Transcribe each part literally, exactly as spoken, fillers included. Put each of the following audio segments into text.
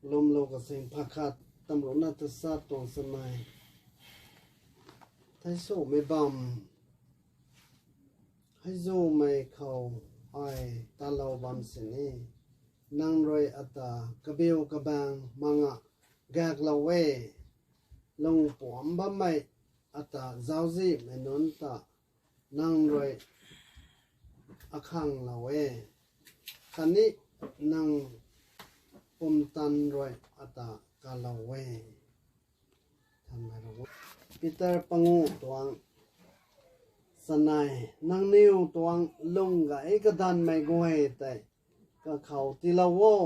Lwmlou kasing pha khat, tamruhna ta sa tuang samei. Theic swmei bam, hei zumei khou ai talou bam sini, nang rui ata kabiu kabang manga gaklou e. Lung puam bammei ata zauczihmei nunc ta nang rui akhanglou e, khatni nang pumtan rui ata kalou e. Peter pangu tuang chanei, nangniw tuang lung gay kadanvmei guay tei kakhou tiilou o,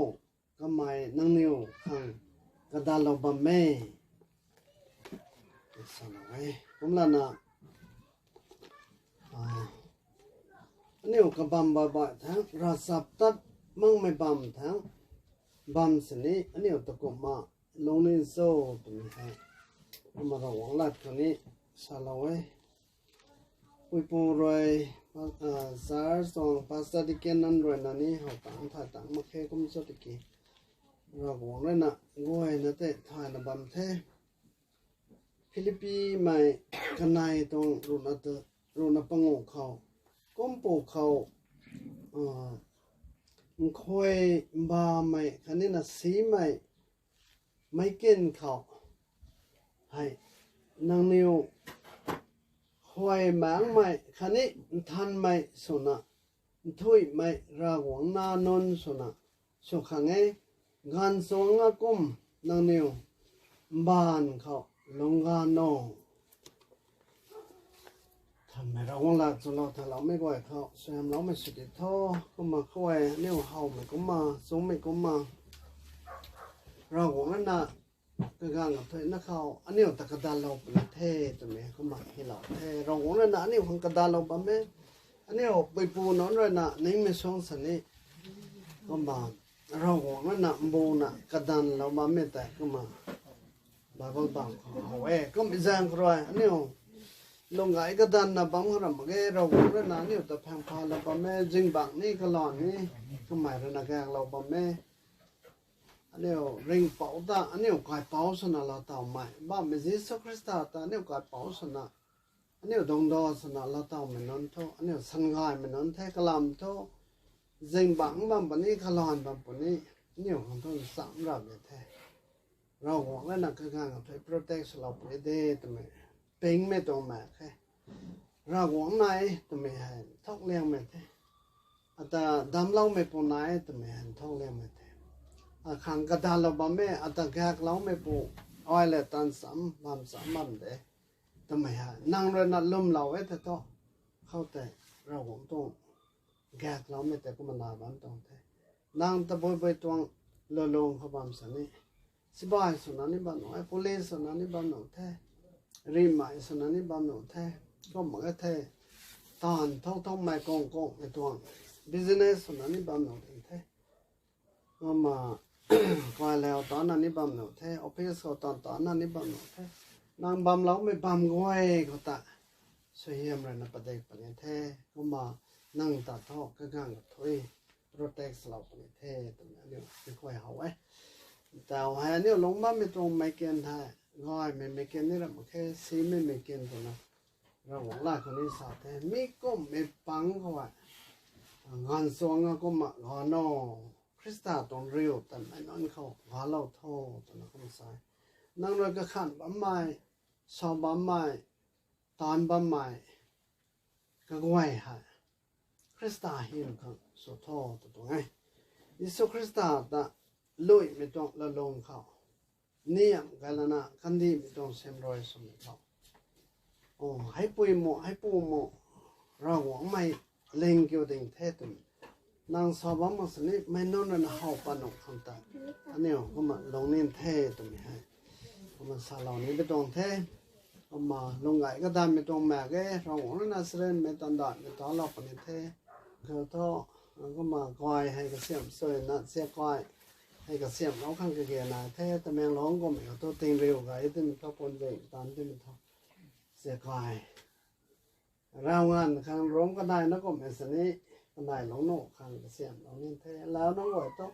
kamei nangniw khang kadalou bam e. Kumlana, aniu kabam babai thang, ravchaptat makmei bam thang, bam sini aniu takumhna lungning cho twmei hei, kumna Ravguangc lat khou ni salou e. Puipu rui, church tuang pastor deacon nunc rui na ni how tangc thay tangc mak khe kum cho tiki, Ravguangc rui na guayna tei thayna bam the. Philippimei kanei tuang ruhna pangu khou, kumpu khou, nkhuay mbamei khatni na simei meic kin khou hei, nangniw huay maengmei khatni nthanmei swna, nthuihmei Ravguangc nac nunc swna sw khang e. Gaanv chuang a kum nangniw mbaanv khou lungc ganv o. Thanmei Ravguangc lat chulou thaloumei guay khou suaihiamloumei sw di tho. Kumna khou e, aniu howmei kumna, chungmei kumna, Ravguangc rui na kaganv kathuicna khou aniu ta kadalou puni the twmei kumna hylou the. Ravguangc rui na aniu khang kadalou bam e. Aniu puipu nunc rui na ningmei suang sini, kumna Ravguangc rui na mbuna kadanlou bammei tei kumna Bible bam khou how e. Kum zaeng khou rui aniu lung gay kadanvna bam khou ram mak ge. Ravguangc rui na aniu ta phaeng phalou bam e, zingbangc ni kalanv ni kamei rui na gaeklou bam e. Aniu ringhpouc ta aniu kaipouc swna laa tawmei bammei Jisu Khrista ta aniu kaipouc swna, aniu dungcdaw swna laa tawmei nunc thu, aniu sangaymei nunc the, kalam thu, zingbangc bam puni, kalanv bam puni, aniu khang thu nchamc ramei the. Ravguangc rui na kaganv kathuic protect swlou puni de twmei, pingmei tuang mak khe. Ravguangc nai twmei hei nthuk liangmei the. Ata damcloumeipu nai twmei hei nthuk liangmei the. Akhang kadalou bam e, ata gaekloumeipu, ai le tan cham bam cham bam de twmei hei nang rui na lwmlou e the thu, khoutei Ravguangc tuang gaekloumei tei kumna na bam tuang the. Nang tabui bui tuang lulung khou bam sini, sibai swna ni bam nuh e, police swna ni bam nuh the, rimei swna ni bam nuh the, kum mak e the, taanv thou thoumei kung kungmei tuang business swna ni bam nuh ding the. Kumna kailou tana ni bam nuh the, office khou tan tana ni bam nuh the. Nang bamloumei bam guay khou ta suaihiam rui na padik puni the. Kumna nang ta thu kaganv kathuic protect lou puni the twmei aniu tikhuay how e. Tau hei aniu lungc bammei tuang meic kin hei, gaymei meic kin ni ram mak khe, simei meic kin twna Ravguangc lat khou ni sa the, mi kumhmei pang khou e, gaanv chuang a kumna ganv o, Khrista tuang riu tanmei nunc khou galou tho twna kum sa e. Nang rui kakhan bammei, sa bammei, taanv bammei kaguay hei Khrista hym khang sw tho tw tuang e. Jisu Khrista ta luimei tuang lalung khou niamh kailana kandihmei tuang siamruai swmei khou, o, heipui mu heipu mu, Ravguangcmei ling kiu ding the twmei nang sa bam mak sini meic nunc rui na how pat nuh khang ta aniu kumna lungning the twmei hei kumna salou ni bi tuang the. Kumna lung gay kadanmei tuang mak ge, Ravguangc rui na sarenmei tandaihmei talou puni the. Khou thu, kumna kai hei kasiamh suina sia kai hei kasiamhlou khang kage nai the, Tamenglong kummei khou thu tingriu gay timei thu, punzing tan timei thu, sia kai Ravnganv khang rum kadaina kummei sini, kadailou nuh khang kasiamhlou ni the. Lau nunc guay thu,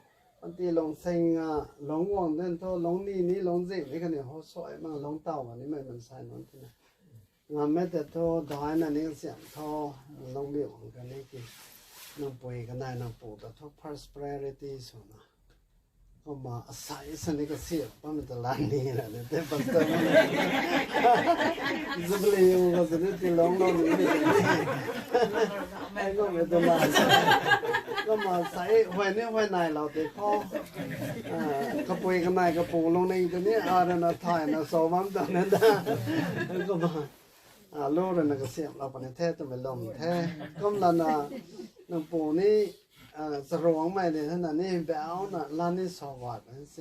Anti lung sing a, lung guang den thu, lung ni ni, lung zing ni kaniw hou suai mak, lung taw a nimei mansei nunc tina. Ngammei tei thu, daina ni kasiam thu, lung biu ang kani ki, nang pui kanei nang pu ta thu first priority swna. Kumna asai sa ni kasiam bammei ta lan ni ra de tei pastor nunc. Jubilee u ka sini ti lung lou ni ni. Ai kummei ta lan. Kumna sai huay ni huay nai lou tei khou. Kapui kanei kapu lungning tei ni arana thayna sa bam ta ni da. Kumna, lu rui na kasiamhlou puni the twmei lwm the. Kumlana, nang pu ni, charuangmei de thena ni bauna lan ni sa guat puni se.